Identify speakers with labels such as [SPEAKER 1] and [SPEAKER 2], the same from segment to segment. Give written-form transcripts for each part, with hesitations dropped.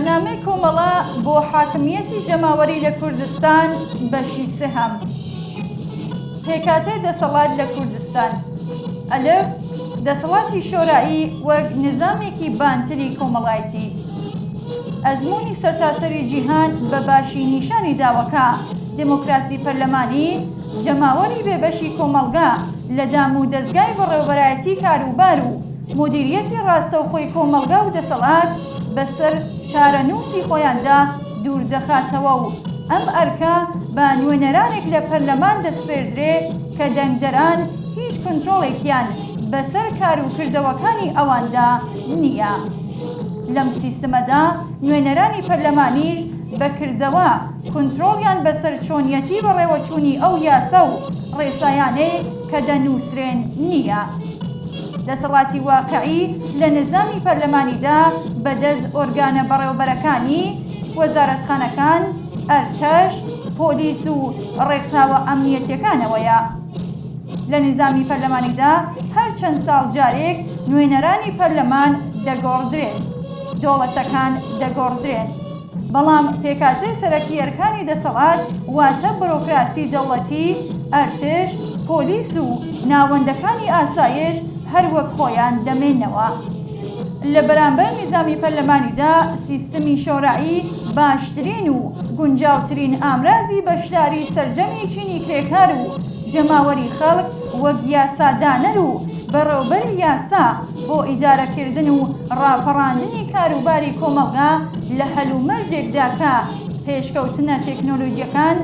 [SPEAKER 1] بەرنامەی کۆمەڵە بۆ حاکمییەتی جەماوەری لە کوردستان بەشی سێهەم. پێکهاتەی دەسەڵات لە کوردستان. ئەلف، دەسەڵاتی شۆرایی وەک نیزامێکی بانتری کۆمەڵایتی. ئەزموونی سەرتاسەری جیهان بە باشی نیشانی داوە کە دێمۆکراسی پەرلەمانی، جەماوەری بێبەشی کۆمەڵگا لە دام و دەزگای بەڕێوەبەرایەتی کاروبار و مودیریەتی ڕاستەوخۆی کۆمەڵگا و دەسەڵات بە سەر چارەنووسی خۆیاندا دوور دەخاتەوە و ئەم ئەرکە بە نوێنەرانێک لە پەرلەمان دەسپێردرێ کە دەنگدەران هیچ کونترۆڵێکیان بە سەر کار و کردەوەکانی ئەواندا نییە. لەم سیستمەدا نوێنەرانی پەرلەمانیش بە کردەوە کونترۆڵیان بە سەر چۆنیەتی بەڕێوەچوونی ئەو یاسا و ڕێسایانەی کە دەنووسرێن نییە. دەسەڵاتی واقعی لە نیزامی پەرلەمانیدا بە دەست ئۆرگانە بەڕێوەبەرەکانی، وەزارەتخانەکان، ئەرتەش، پۆلیس و ڕێکخراوە ئەمنیەتیەکانەوەیە. لە نیزامی پەرلەمانیدا هەر چەند ساڵ جارێک نوێنەرانی پەرلەمان دەگۆڕدرێن، دۆڵەتەکان دەگۆڕدرێن. بەڵام پێکهاتەی سەرەکی ئەرکانی دەسەڵات واتە برۆکراسی دەوڵەتی، ئەرتش، پۆلیس و ناوەندەکانی ئاسایش هەر وەک خۆیان دەمێنەوە. لە بەرامبەر نیزامی پەرلەمانیدا سیستمی شۆرایی باشترین و گونجاوترین ئامرازی بەشداری سەرجەمی چینی کرێکار و جەماوەری خەڵک وەک یاسادانەر و بەڕێوبەری یاسا بۆ ئیدارەکردن و ڕاپەڕاندنی کاروباری کۆمەڵگا لە هەلومەرجێکدا کە پێشکەوتنە تێکنۆلۆژیەکان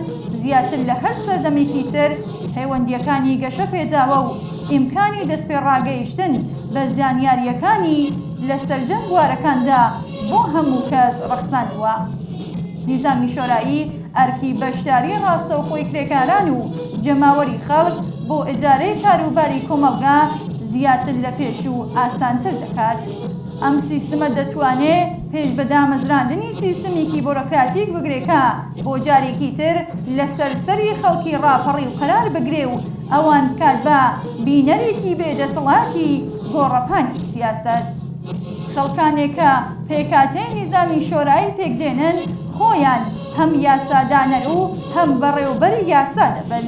[SPEAKER 1] زیاتر لە هەر سەردەمێکی تر پەیوەندیەکانی گەشە پێداوە و ئیمکانی دەستپێڕاگەیشتن بە زانیاریەکانی لە سەرجەم بوارەکاندا بۆ هەموو کەس ڕەخساندووە. نیزامی شۆرایی ئەرکی بەشداری ڕاستەوخۆی کرێکاران و جەماوەری خەڵک بۆ ئیدارەی کاروباری کۆمەڵگا زیاتر لە پێشوو ئاسانتر دەکات. ئەم سیستمە دەتوانێ پێش بە دامەزراندنی سیستمیکی بۆرۆکراتیک بگرێ کە بۆ جارێکی تر لەسەر سەری خەڵکی ڕاپەڕیو قەرار بگرێ و ئەوان بکات بە بینەرێکی بێ دەسەڵاتی گۆڕەپانی سیاسەت. خەڵکانێک کە پێکهاتەی نیزامی شۆرایی پێکدێنن خۆیان هەم یاسادانەر و هەم بەڕێوبەری یاسا دەبن.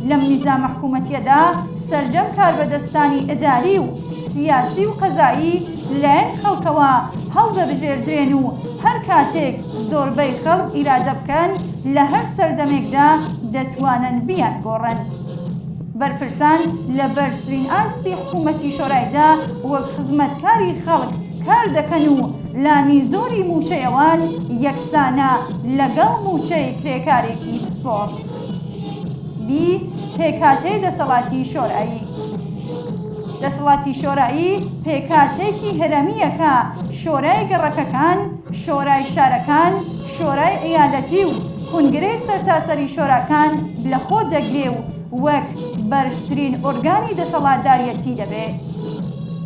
[SPEAKER 1] لەم نیزامە حکوومەتییەدا سەرجەم کاربەدەستانی ئیداری و سیاسی و قەزایی لەلایەن خەڵکەوە هەڵدەبژێردرێن و هەر کاتێک زۆربەی خەڵک ئیرادە بکەن لە هەر سەردەمێکدا دەتوانن بیانگۆڕن. بەرپرسان لە بەرزترین ئاستی حکوومەتی شۆرایدا وەک خزمەتکاری خەڵک کار دەکەن و لانی زۆری مووچەی ئەوان یەکسانە لەگەڵ مووچەی کرێکارێکی پسپۆڕ. بی پێکهاتەی دەسەڵاتی شۆرایی دەسەڵاتی شۆرایی پێکهاتەیەکی هەرەمییە کە شۆرای گەڕەکەکان، شۆرای شارەکان، شۆرای ئیالەتی و کونگرەی سەرتاسەری شۆراکان لە خۆ دەگرێ و وەک بەرزترین ئۆرگانی دەسەڵاتداریەتی دەبێ.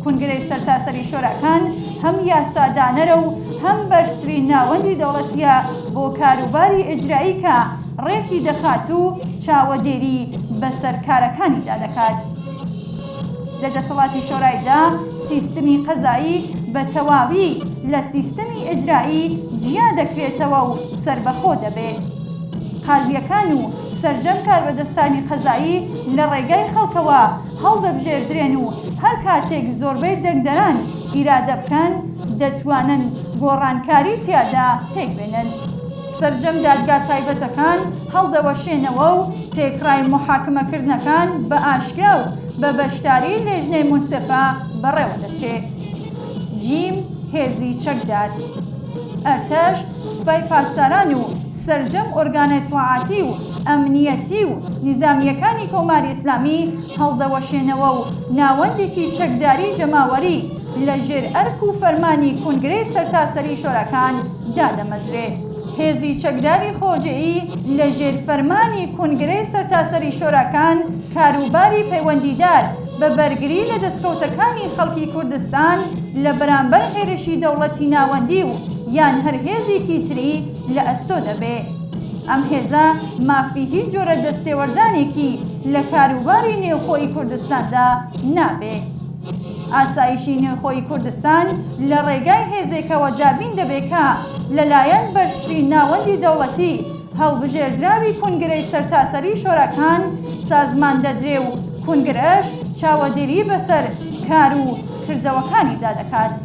[SPEAKER 1] کونگرەی سەرتاسەری شۆراکان هەم یاسادانەرە و هەم بەرزترین ناوەندی دەوڵەتیە بۆ کاروباری ئیجرایی کە ڕێکی دەخات و چاوەدێری بەسەر کارەکانیدا دەکات. لە دەسەڵاتی شۆرایدا سیستمی قەزایی بە تەواوی لە سیستمی ئیجرایی جیا دەکرێتەوە و سەربەخۆ دەبێ. قازییەکان و سەرجەم کاربەدەستانی قەزایی لە ڕێگای خەڵکەوە هەڵدەبژێردرێن و هەر کاتێک زۆربەی دەنگدەران ئیرادە بکەن دەتوانن گۆڕانکاری تیادا پێک بێنن. سەرجەم دادگا تایبەتەکان هەڵدەوەشێنەوە و تێکڕای موحاکمەکردنەکان بە ئاشکرا و بە بەشداری لێژنەی مونسێفە بەڕێوە دەچێ. جیم، هێزی چەکدار. ئەرتەش، سپای پاسداران و سەرجەم ئۆرگانە ئیتڵاعاتی و ئەمنییەتی و نیزامییەکانی کۆماری ئیسلامی هەڵدەوەشێنەوە و ناوەندێکی چەکداری جەماوەری لە ژێر ئەرک و فەرمانی کونگرەی سەرتاسەری شۆراکان دادەمەزرێ. هێزی چەکداری خۆجێیی لە ژێر فەرمانی کونگرەی سەرتاسەری شۆراکان کاروباری پەیوەندیدار بە بەرگری لە دەسکەوتەکانی خەڵکی کوردستان لە بەرامبەر هێرشی دەوڵەتی ناوەندی و یان هەر هێزێکی تری لە ئەستۆ دەبێ. ئەم هێزە مافی هیچ جۆرە دەستێوەردانێکی لە کاروباری نێوخۆی کوردستاندا نابێ. ئاسایشی نێوخۆی کوردستان لە ڕێگای هێزێکەوە دابین دەبێ کە لە لایەن بەرزترین ناوەندی دەوڵەتی هەڵبژێردراوی کونگرەی سەرتاسەری شۆراکان سازمان دەدرێ و کونگرەش چاوەدێری بەسەر کار و کردەوەکانیدا دەکات.